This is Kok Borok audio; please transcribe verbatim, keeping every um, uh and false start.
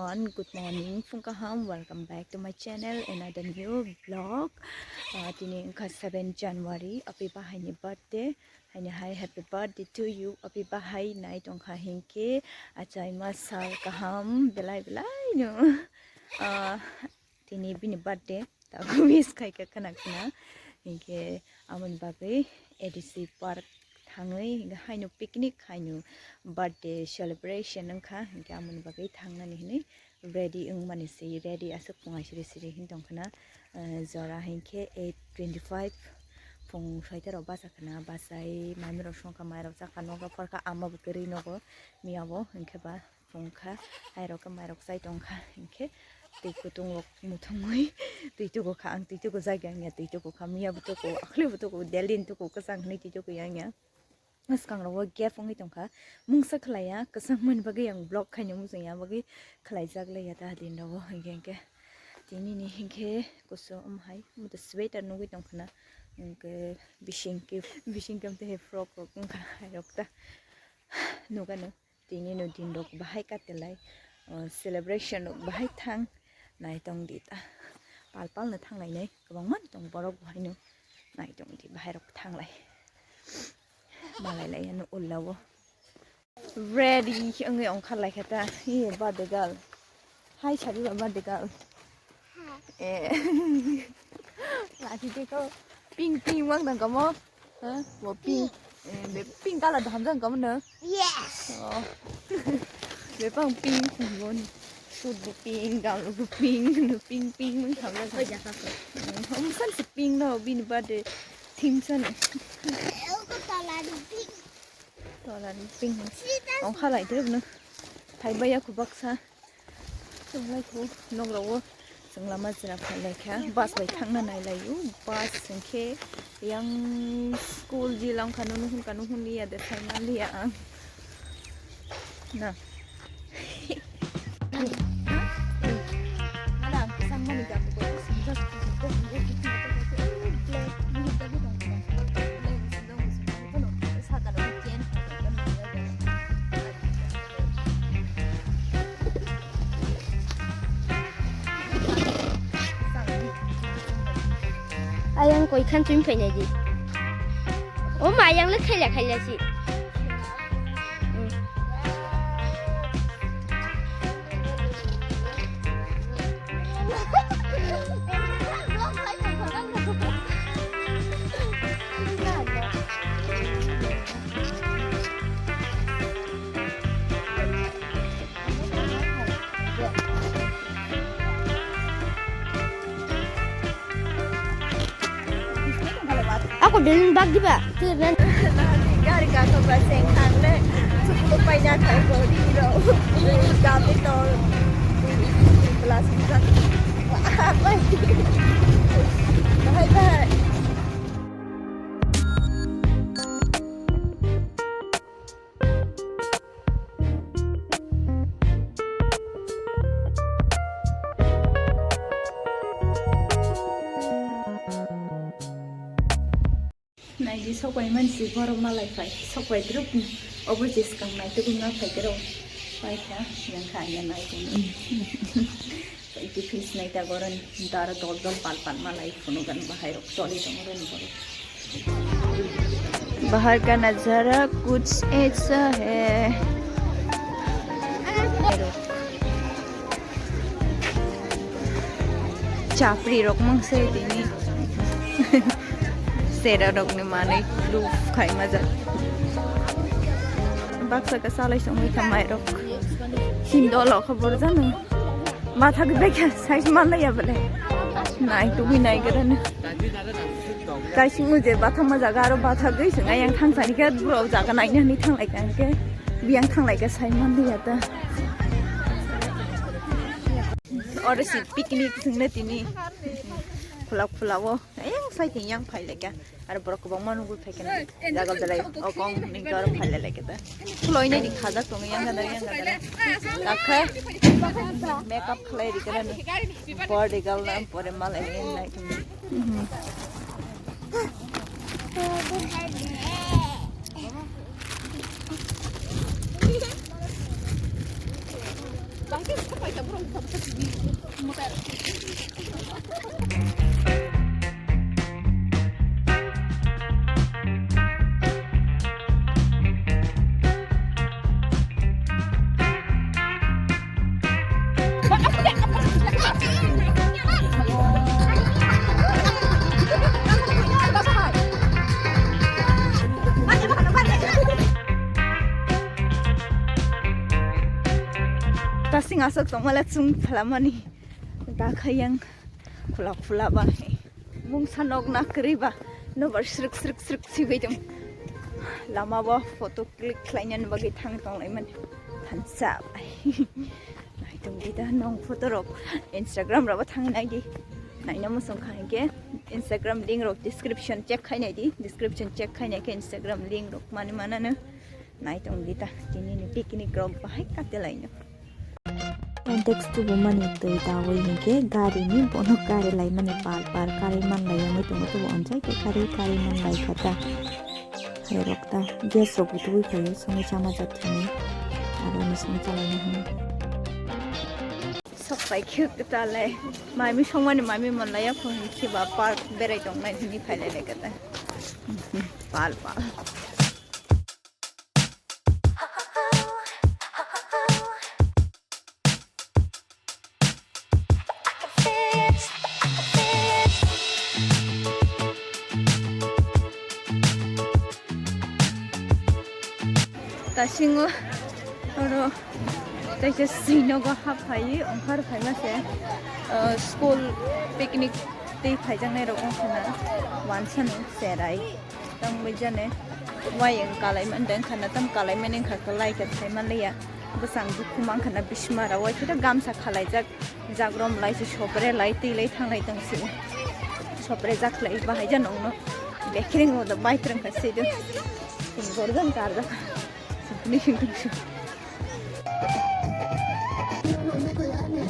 Everyone, good morning, phung kaham, welcome back to my channel, another new vlog. Ah, tini wngkha seven January, api bahaini birthday. Haini hai happy birthday to you, api bahai nai tongkha hinkhe, achaima sal kaham, belai belai no. Ah, tini bini birthday, tago wish khaikha khana khana. Hinkhe amoni bagwi A D C park thangwi, hinkhe haino picnic, haino birthday celebration wngkha, hinkhe amoni bagwi thangnani hinwi ready wngmani se, ready aswk pungai siri siri hin tongkhana. Eh, jora hinkhe eight twenty-five, phung soita rok basa khana, basai maimai rok songkha, mai rok chakha, nogo phorkha, ama bo kwrwi nogo, miyabo hinkhe ba phungkha, airok khe mairok chai tongkha, hinkhe twi kutung rok muthungwi twi tugu kha, ang twi tugu jagya wngya, twi tugu kha, miya bo tugu, akhli bo tugu, delhi ni tugu, kwchang hinwi twi tugu ya wngya. Swkang rogo gap wngwi tongkha, mungsa khlaiya, kwchang mani bagwi ang vlog khaina muchungya, bagwi khlaijak laiya ta din rogo, hinkhe hinkhe tini ni hinkhe kusu omo hai, omo to sweater nugwi tongkhana, hinkhe bising khe, bising khe tei frock rok wngkha, airok ta nugano. Tini no din rok bahai katelai, o, celebration rok bahai thang nai tong di ta. Pal pal no thang lainai, kwbangma no tong borok bahai no nai tong di bahai rok thang lai. Malai lai ano ulla o. Ready wngwi ongkhar lai kha ta. Ye birthday girl. Hai sabi ba birthday girl. Eh. Lati te ko pink pink wang nang kamo. Ha? Bo pink. Eh, be pink color da hamjang kamo no? Yes. Oh. Be pang pink bo ni. Suit bo pink, gown bo pink, no pink pink wang hamjang. Koi jaka ko. Hom san se pink no bini birthday theme san. Ko color pink. Tola ni ping. Ong khalai de no. Thai baya ku baksa. Chunglai ku nok rogo. Chwng lama jra phai lai kha. Bus bai thangna nai lai u. Bus hwnkhe yang school jilang kha nunu hwn kha nunu hwn liya de thai man liya ang. Na. Ayang koi khan chumi phainai di. O ma ayang le khaila khaila si. Ako dun bag diba? Nahani gari gathok ba seng thang le. Sukulu paina thai ko di ro. Dami to. Plus. Bye bye. Naidi sokwai mansi borok malai phai sokwai drupni obo je swkang naitugwi ma phai khe rw paikha yang kha ya naitugwi. Iti fridge nai ta goron dara dol dol pal pal malai phunugan bahai rok choli tong rw ni borok. बाहर का नजारा कुछ ऐसा है। Chapri rok mangse tini. Sera rok ni manwi luf khai majak. Baksa ka salai songwi kha mai rok. Hindol kha borjano. Bathagwi bekha size manlaiya bole. Nai tugwi nai gadano. Kaising uje bathama jaga aro bathagwi swnga yang thangsani khe bro jaga naina hwnwi thanglai kha hwnkhe biyang thanglai kha sai manliya ta. Oro si picnic swngna tini khula khula o yang sai tin yang phai lai kha. Aro borok kwbangma nugwi phai khe jaga belai o kong hwnwi khe oro phai lai lai khe ta. Khuloi nai di khajak tongo yang gana yang gana. Dakhe makeup khlai ri khe nani body gal na pore malai nai thung. ngasok tongmala chung phalamani. Gakhayang khula khula ba. Mungsa nok na kwrwi ba. Nobar srwk srwk srwk sibai tong. Lama bo photo click khlainani bagwi thang tonglaimani. Thansa bai. Naitung di da nong photo rok Instagram rok bo thang nai di. Naina musung kha hinkhe Instagram link rok description check khai nai di. Description check khai nai khe Instagram link rok mani manano. Naitung di da tini ni picnic rok bahai kate laino. Index tubu mani twi dawi hinkhe gari ni bono kari lai mani par par kari man lai yangwi tongo tubu onjai khe kari kari man lai kha ta. Hai rok ta gas rok bo tubui phaio songwi chama jak thani aro ni songwi chalaina hwnwi. Sok pai khe kwtal lai mami songmani mami mon lai ya phone hinkhe ba park berai tong nai hwnwi phai lai lai kha ta. Pal pal. Tasingo oro tei khe sinogo hap phaiwi ongkhar phaima se, uh, school picnic tei phaijaknai rok wngkha na wansano cherai. Tang bai jani wayang kalai man deng khana tam kalai man wngkha kwlai khe thai man liya. Bwsang dukhu man khana bismara wai khe gamsa khalaijak. Jagrom lai se sopre lai twi lai thang lai tong si. Sopre jak lai bahai ja nong no. Bekring mo da bai krang kha se do. Gorgan kar da. Sini sing tung si.